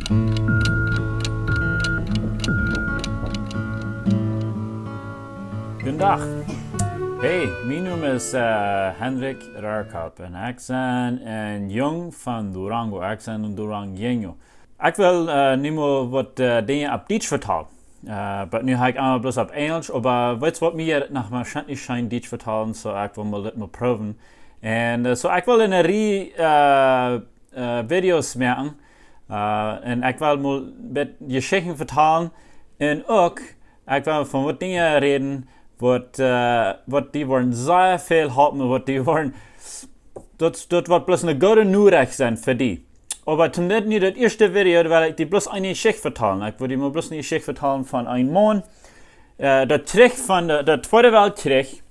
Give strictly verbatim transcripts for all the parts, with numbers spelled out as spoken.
Goedendaach. Hey, mien Nomen es eh, Henrik Rarkap un ekj sie een Jung von Durango. Ekj sie een Durangueño. Ekj well eh, nu mol waut eh, Dinja opp Dietsch vetalen. Eh, oba nu hab ekj aules bloos opp Enjelsch, oba weetst waut, mie jeit noch mau scheen, nich scheen Dietsch vetalen, soo ekj well mol dit mol proowen. Un eh, soo ekj well eene Rieej eh, eh, Videos moaken. Eh, un ekj well mol waut Jeschichten vetalen. Un uk, ekj well von waut Dinja räden, waut, eh, waut die woaren sea väl halpen, waut die woaren, daut, daut woat bloos eene goode Norecht sennen fa die. Oba toom dit nu daut ieeschte Video, well ekj die bloos eene Jeschicht vetalen. Ekj well die mol bloos eene Jeschicht vetalen von een Maun. Eh, daut Kjrich von de, de Tweede Weltkjrich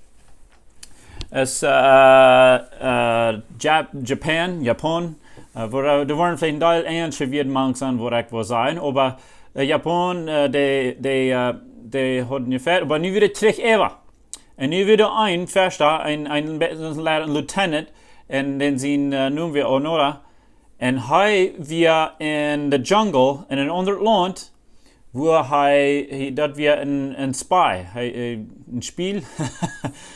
es eh, eh, Jap-, Japan, Japan. Eh, wua, eh, doa woaren veleicht een Deel enjelsche Wieed mank sennen, waut ekj well sajen. Oba eh, Japan, eh, dee, dee, eh, dee hauden jefajcht, oba nu wia de Kjrich äwa. Un nu wia een Foaschta, een, een, een Lieutenant, un dän sien eh, Nomen wia Onoda. Un hee wia en de Jungle, en een aundret Launt, wua hee, hee, daut wia een, een Spy, hee, eh, een Spiel.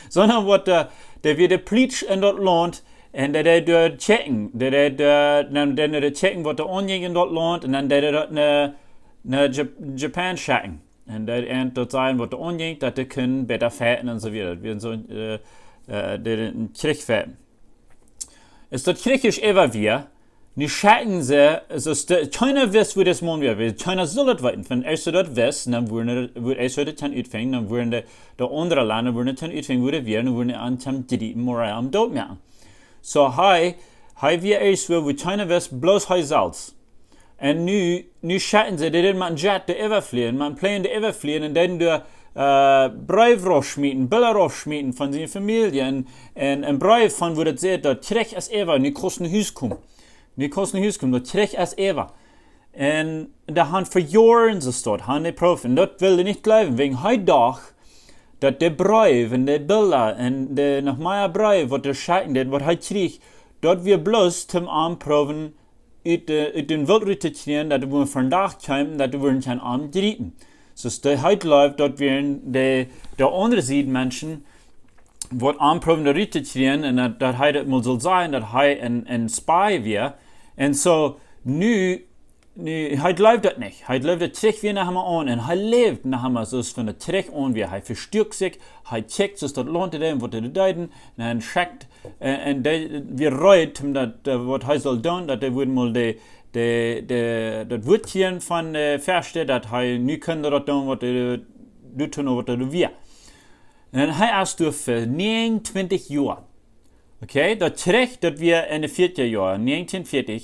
Sonda waut, eh, dee wia de Polizist en daut Launt, un dee deed doa checken, dee deed, eh, dan, dan deed hee checken waut doa aunjinkj en daut Launt, un dan deed hee daut no, no Jap-, Japan schekjen. Un dee deed daut sajen waut doa aunjinkj, daut dee kunnen bäta fajchten un soo wieda. Daut wia soo, eh, eh, dee een Kjrich fajchten. Es daut Kjrich es äwa wia, nu schekjten see, es daut, kjeena wist wua dis Maun wia, wiels kjeena sull daut weeten. Wan eena daut wist, dan wudden, wudd eena daut kjennen utfinjen, dan wudden de, de aundre Lenda wudden daut kjennen utfinjen, wua dee wia, dan wudden see am kjennen jriepen, ooda am doot moaken. Soo hee, hee wia ieescht wua, wua kjeena wist, bloos hee selfst. Un nu, nu schekjten see, dee deeden met een Jet doa äwa flieen, met een Plane doa äwa flieen, un deeden doa eh, Breew raufschmieten, Bilda raufschmieten von siene Famielje, un, un een Breew von wua daut sajcht, daut Kjrich es äwa, nu kaust no Hus komen. Nu kaust no Hus komen, daut Kjrich es äwa. Un dee han fa Joaren soo staut, han dee Proof, un daut wull hee nich jleewen, wäajen hee docht, daut de Breew un de Bilda un de noch mea Breew, waut dee schekjen deed, waut hee kjrieech, daut wia bloos toom am proowen ut de, ut de Welt rut to kjrieen, daut dee wudden vondoag komen, daut dee wudden kjennen am jriepen. Soo aus dee hee jleewd, daut wieren de, de aundre Sied Menschen, waut am proowen doa rut to kjrieen, un daut, daut hee daut mol sull sajen, daut hee een, een Spy wia. Un soo, nu, nu, hee jleewd daut nich. Hee jleewd daut Kjrich wia noch emma aun, un hee läwd noch emma soo aus wan daut Kjrich aun wia. Hee vestuak sikj, hee kjikjt soo aus daut Launt deed, waut dee deeden, un hee schekjt, eh, un dee wia reed, om daut, eh, waut hee sull doonen, daut hee wudd mol de, de, de, daut Wuat kjrieen von de Foaschta, daut hee nu kunn daut doonen, waut hee, doonen, waut hee wia. Un hee es doa fa näajenuntwintich Joa. Okay, daut Kjrich, daut wia en de vieetja Joa, näajentieen vieetja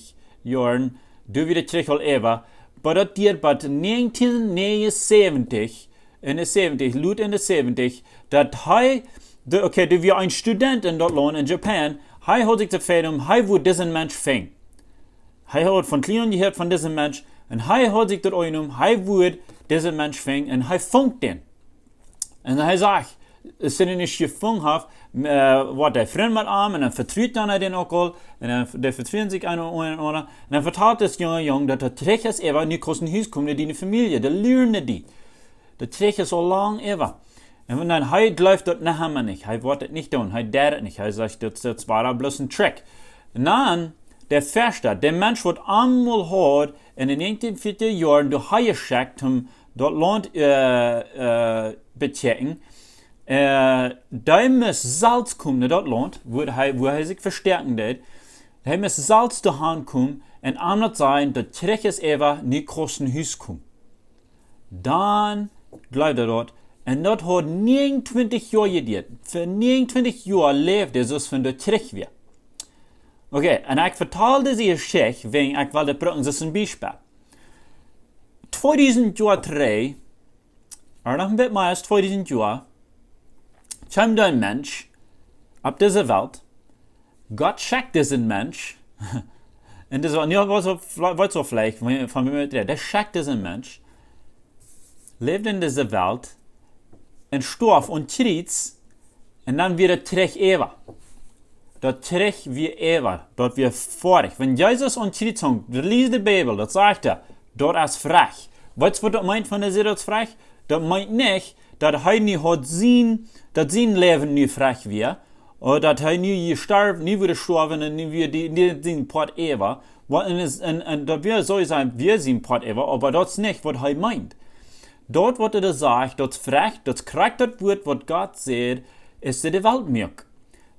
Joaren, doa wia daut Kjrich aul äwa, oba daut dieed bat näajentieen näajenunsäwentich, en de säwentich, lud en de säwentich, daut hee, de, okay, doa wia een Student en daut Launt, en Japan, hee haud sikj de Fäden om, hee wudd disen Mensch finjen. Hee haud von kjlien aun jehieet von disen Mensch, un hee haud sikj daut aunjenomen, hee wudd disen Mensch finjen, un hee funk dän. Un hee sajcht, aus hee dän nich jefungen haud, eh, wort hee Frint met am, un dan vetrud hee dän uk aul, un dan, dee vetruden sikj eena, eena, eena, un dan vetalt dis junge Jung, daut daut Kjrich es äwa, nu kaust no Hus komen, no diene Famielje, dee luaren no die. Daut Kjrich es aul lang äwa. Un dan, hee jleewd daut noch emma nich, hee wull daut nich doonen, hee deed daut nich, hee sajcht, daut, daut wia bloos een Trick. Un dan, de Foaschta, de Mensch waut am mol haud, en de näajentieen vieetja Joaren, doa han jeschekjt, om daut Launt, eh, eh, bekjikjen, eh, dee must selfst komen no daut Launt, wua hee, wua hee sikj vestoaken deed. Hee must selfst doa han komen un am daut sajen, daut Kjrich es äwa, nu kaust no Hus komen. Dan jleewd hee daut. Un daut haud näajenuntwintich Joa jedieet. Fa näajenuntwintich Joa läwd hee soo aus wan daut Kjrich wia. Okay, un ekj vetal dise Jeschicht, wäajen ekj well dit brucken aus een Biespel. Tweedusent Joa trigj, ooda noch een bät mea aus tweedusent Joa, kjeem doa een Mensch opp dise Welt. Gott schekjt disen Mensch. Un dise Welt, jo, wia soo, wia soo veleicht, von wäm hee räd. Dee schekjt disen Mensch, läwd en dise Welt, un storf aum Kjriez, un dan wia daut Kjrich äwa. Daut Kjrich wia äwa, daut wia foadich. Wan Jesus aum Kjriez hunk, dee läst de Bibel, daut sajcht hee, Daut es frech. Weetst waut daut meent, wan hee sajcht daut es frech? Daut meent nich, daut hee nu haud sien, daut sien Läwen nu frech wia, ooda daut hee nu jestorwen, nu wudd stoawen un nu wia dee, dee sien Poat äwa. Waut en is, en, en daut wia soo sien, wia sien Poat äwa, oba daut es nich waut hee meent. Daut waut hee doa sajcht, daut es frech, daut es krakjt daut Wuat waut Gott sajcht, aus hee de Welt muak.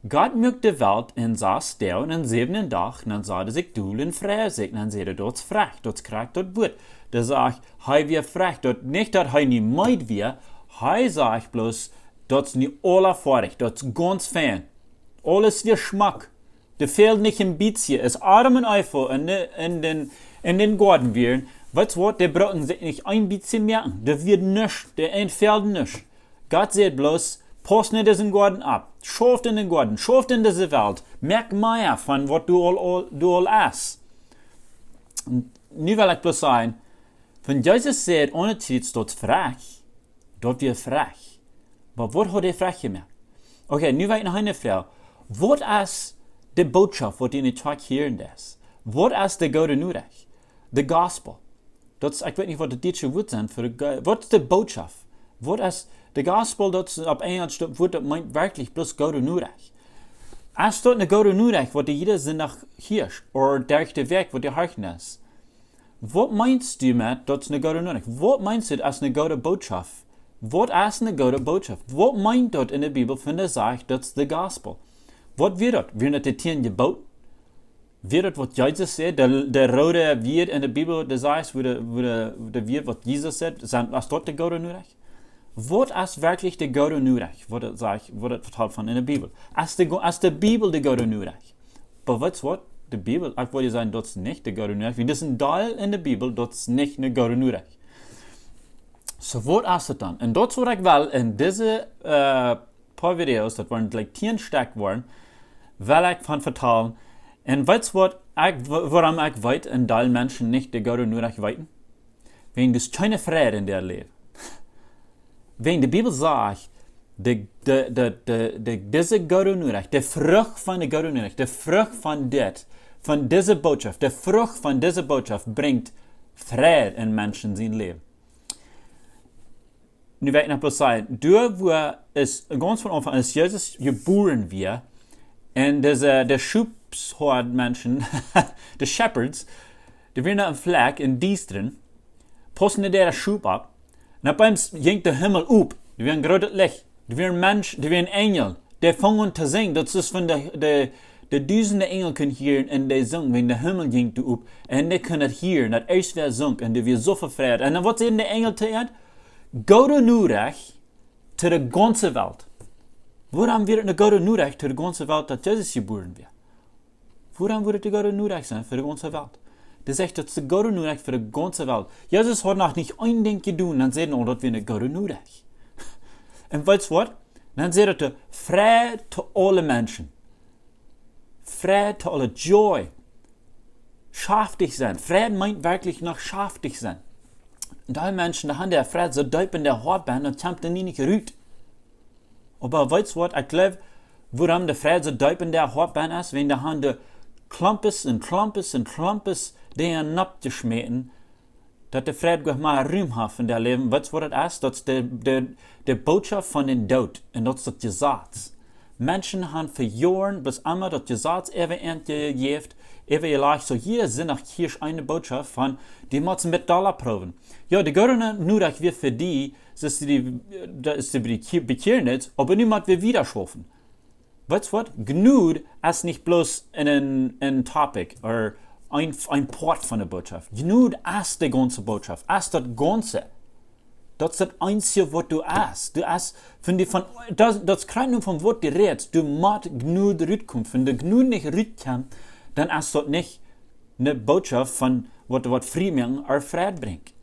Gott muak de Welt en sas Doag un en säwenden Dach, un dan sad hee sikj dol un freid sikj, un dan säd hee, daut es frech, daut es krakjt daut Wuat. Daut sajcht, hee wia frech, daut nich daut hee nu meed wia, hee sajcht bloos, daut es nu aula foadich, daut es gaunz fein. Aules wia schmock. Dee fäld nich een bät, aus Adam un Eva en de, en dän, en dän Goaden wieren. Weetst waut, dee bruckten sikj nich een bät moaken. Dee wia nuscht, dee een fäld nuscht. Gott sajcht bloos, pauss no disen Goaden opp. Schauft en dän Goaden, schauft en dise Welt. Moak mea von waut du aul, aul, du aul hast. Un nu well ekj bloos sajen, wan Jesus sajcht, onen Tiet daut es frech, daut wia frech. Oba waut haud hee frech jemoakt? Okay, nu well ekj noch eene Froag. Waut es de Bootschoft, waut du en de Kjoakj hieren deist? Waut es de goode Norecht? The gospel. Daut es, ekj weet nich waut de dietsche Wieed sent fa de go-, waut es de Bootschoft? Waut es de gospel, daut es opp Enjelsch daut Wuat, daut meent werkjlich bloos goode Norecht. Es daut eene goode Norecht, waut du jieda Sindach hieescht, ooda derch de Wäakj, waut du horchen deist? Waut meenst du met, daut es eene goode Norecht? Waut meenst du aus eene goode Bootschoft? Waut es eene goode Bootschoft? Waut meent daut en de Bibel, wan et sajcht, daut es de gospel? Waut wia daut? Wieren daut de tieen Jebooten? Wia daut waut Jesus säd? De, de roode Wieed en de Bibel, de sajcht, woo de, woo de, de Wieed waut Jesus säd, sent, es daut de goode Norecht? Waut es werkjlich de goode Norecht? Waut et sajcht, waut et vetalt von en de Bibel. Es de go-, es de Bibel de goode Norecht? Oba weetst waut? De Bibel, ekj wudd sajen, daut es nich de goode Norecht. Wiels daut es een Deel en de Bibel, daut es nich eene goode Norecht. Soo, waut es et dan? Un daut es waut ekj well en dise, äh, poa Videos, daut woaren jlikj tieen Stekj woaren, well ekj von vetalen. Un weetst waut, ekj, wo-, wuarom ekj weet, een Deel Menschen nich de goode Norecht weeten? Wäajen doa es kjeene Fräd en äa Läwen. Wäajen de Bibel sajcht, de, de, de, de, de, dise goode Norecht, de Frucht von de goode Norecht, de Frucht von dit, von dise Bootschoft, de Frucht von dise Bootschoft brinjt Fräd en Menschen sien Läwen. Nu well ekj noch bloos sajen, doa wua es, gaunz von Aunfank, aus Jesus jebuaren wia, un dise, de Schophoad Menschen, de shepherds, dee wieren doa em Flakj em Diestren, pausten dee de Schop opp, un opp eemol jinkj de Himmel op, doa wia een grootet Licht, doa wia een Mensch, doa wia een Enjel, dee funk aun to sinjen, daut es von de, de, de dusende Enjel kunnen hieren un dee sungen, wäajen de Himmel jinkj doa op, un dee kunnen daut hieren, daut ieescht wäa sunk, un dee wia soo vefreit. Un dan waut säden de Enjel to an? Goode Norecht to de gaunze Welt. Wuarom wia et eene goode Norecht to de gaunze Welt, daut Jesus jebuaren wia? Wuarom wudd et eene goode Norecht sennen fa de gaunze Welt? Dee sajcht, daut es eene goode Norecht fa de gaunze Welt. Jesus haud noch nich een Dinkj jedonen, dan säden see aul, daut wia eene goode Norecht. Un weetst waut? Dan säd hee, Fräd to aule Menschen. Fräd to aule, joy. Schaftich sennen. Fräd meent werkjlich noch schaftich sennen. Un dee Menschen, dee haben dän Fräd soo deep en äa Hoat bennen, daut kjemt doa nie nich rut. Oba weetst waut, ekj jleew, wuarom de Fräd soo deep en äa Hoat bennen es, wäajen dee haben de Klompes un Klompes un Klompes Dinja nopp jeschmäten, daut de Fräd goanich mea Rum haft en äa Läwen. Weetst waut daut es? Daut es de, de, de Bootschoft von dän Doot. Un daut es daut Jesaz. Menschen haben fa Joaren, bat emma daut Jesaz äwa an jejäft, äwa jelajcht, soo hia es noch hia eene Bootschoft von, dee motten met Dolla proowen. Jo, de goode Norecht wia fa dee, daut es dee, daut es dee Bekje-, Bekjieernis, oba nu motten wie wieda schaufen. Weetst waut? Jnod es nich bloos een, een, een topic, ooda een, een Poat von de Bootschoft. Jnod es de gaunze Bootschoft, es daut Gaunze. Daut es daut eensje waut du hast. Du hast, wan du von, daut, daut es krakjt nu von waut du rätst, du mottst Jnod rutkomen. Wan de Jnod nich rutkjemt, dan es daut nich eene Bootschoft von waut, waut Fräd brinjt ooda Fräd brinjt.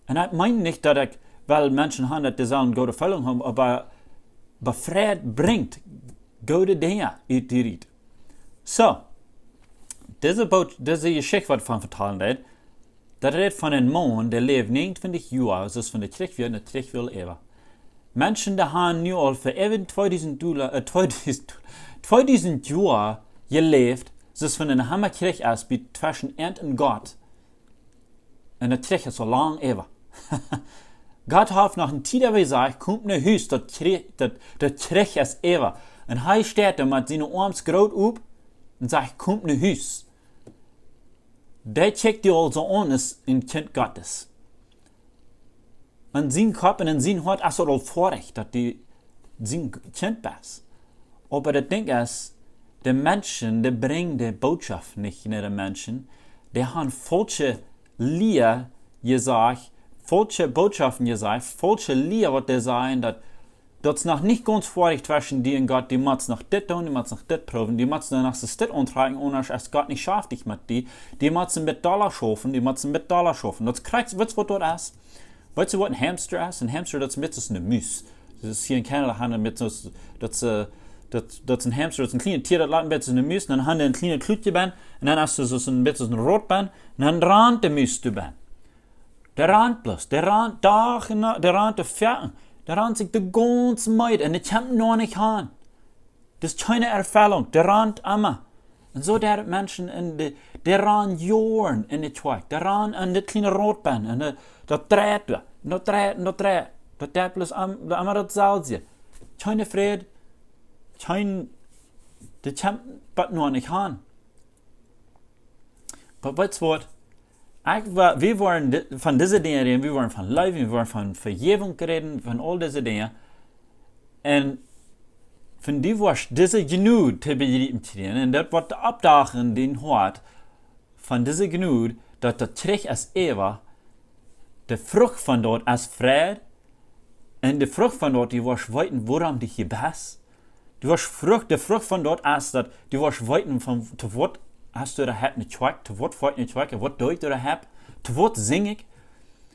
Un ekj meen nich daut ekj well Menschen haben, daut dee sellen goode Feelungen haben, oba, oba Fräd brinjt goode Dinja ut dee rut. Soo, dise Boot-, dise Jeschicht waut ekj von vetalen deed, daut rät von een Maun, dee läwd näajenuntwintich Joa, daut es von de Kjrich wia, de Kjrich wia äwa. Menschen, dee haben nu aul fa äwa tweedusent Dolla, äh, tweedusent, tweedusent Joa jeläft, daut es von een Hamma Kjrich aus bie tweschen an un Gott. Un daut Kjrich es soo lang äwa. Gott haft noch ne Tiet äwa jesajcht: "Komt no Hus, daut Kjri-, daut, daut Kjrich es äwa." Un hee steit doa met siene Oarms groot op un sajcht: "Komt no Hus." Dee kjikjt die aul soo aun aus een Kjint Gottes. Aun sien Kopp un aun sien Hoat es daut aul foadich, daut du sien Kjint best. Oba daut Dinkj es, de Menschen, dee brinjen de Bootschoft nich no de Menschen. Dee haben faulsche Lia jesajcht, faulsche Bootschoften jesajcht, faulsche Lia, waut dee sajen, daut, daut es noch nich gaunz foadich tweschen die un Gott, du motst noch dit doonen, du motst noch dit proowen, du motst noch dit auntrakjen, aundasch es Gott nich schaftich met die, du motst een bät dolla schaufen, du motst een bät dolla schaufen. Daut es krakjt, weetst waut daut es? Weetst waut een Hamster es? Een Hamster, daut es een bät aus eene Mus. Daut es hia en Kanada, haben wie met soo, daut, äh, daut, daut es een Hamster, daut es een kjlienet Tia, daut lat een bät aus eene Mus, un dan haben dee een kjlienet Klutje benn, un dan es daut soo een bät aus een Rot benn, un dan rant de Mus doa benn. Dee rant bloos, dee rant Dach un Nacht, dee rant de Fäaken, dee rant sikj de gaunze Meed un dee kjemt noch nich aun. Daut es kjeene Erfellunk, dee rant emma. Un soo deit Menschen en de, dee rannen Joaren en de Kjoakj, dee rannen en de kjliene Rot benn, un de, daut dreit doa, un daut dreit, un daut dreit. Daut deit bloos am-, emma daut selwje. Kjeene Fräd, kjeen, dee kjemt bat noch nich aun. Oba weetst waut? Ekj wa-, wie woaren di-, von dise Dinja räden, wie woaren von Leew, wie woaren von Vejäwunk räden, von aul dise Dinja. Un wan du woascht dise Jnod to bejriepen kjrieen, un daut woat oppdauchen en dien Hoat, von dise Jnod, daut daut Kjrich es äwa, de Frucht von daut es Fräd, un de Frucht von daut, du woascht weeten, wuarom du hia best. Du woascht Frucht, de Frucht von daut es daut, du woascht weeten von, to waut hast du de Hab ne Kjoakj, to waut foat ne Kjoakj, waut deit de Hab, to waut sinj ekj.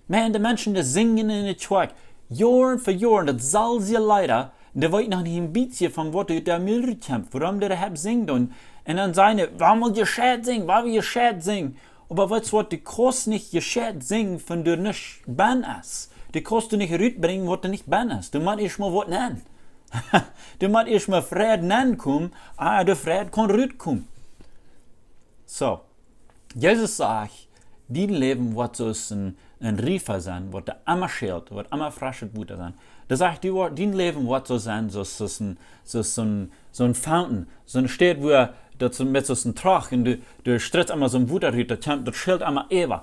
Maun, de Menschen, dee sinjen en de Kjoakj, Joaren fa Joaren, daut selwje Leeda, un dee weeten noch nich een bät von waut ut däa Mul kjemt, wuarom dee de Hab sinjen doonen. Un dan sajen dee: "Wie motten jescheit sinjen, wie motten jescheit sinjen." Oba weetst waut, du kaust nich jescheit sinjen, wan doa nuscht benn es. Du kaust doa nich rutbrinjen, waut doa nich benn es. Du motst ieescht mol waut nämen. Du motst ieescht mol Fräd nämen komen, ah, de Fräd kaun rutkomen. Soo, Jesus sajcht, dien Läwen woat soo aus een, een Riefa sennen, woat doa emma schält, woat emma freschet Wota sennen. Dee sajcht, dee woat, dien Läwen woat soo sennen, soo aus, soo aus een, soo aus soon, soon Fountain, soon Städ, wua daut soo met soo een Troch un du, du stritst emma soon Wota rut, daut kjemt, daut schält emma äwa.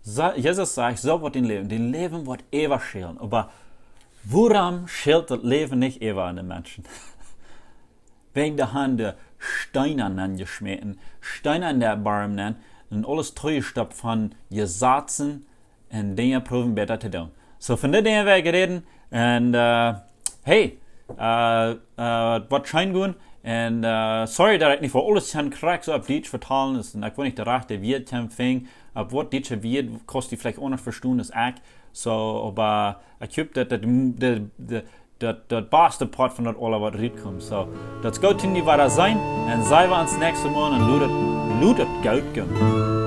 Sa-, Jesus sajcht, soo woat dien Läwen, dien Läwen woat äwa schälen. Oba wuarom schält daut Läwen nich äwa aun de Menschen? Wäajen dee haben de Steena nenjeschmäten, Steena en de Boom nenn, un aules toojestoppt von Jesazen un Dinja proowen bäta to doonen. Soo, von dee Dinja woa ekj räden. Un, äh, hey, äh, äh, waut scheen gonen. Un, äh, sorry, daut ekj nich fa aules kaun krakjt soo opp Dietsch vetalen. Daut es, un ekj weet nich, de rajchte Wieed kaun finjen. Opp waut dietsche Wieed kaust du veleicht aundasch vestonen aus ekj. Soo, oba ekj hop daut, daut, de, de, daut, daut baste Poat von daut aula waut rutkomt. Soo, daut es goot, daut wie wada seenen. Un seenen wie ons näakjstet Mol un lot et, lot et goot gonen.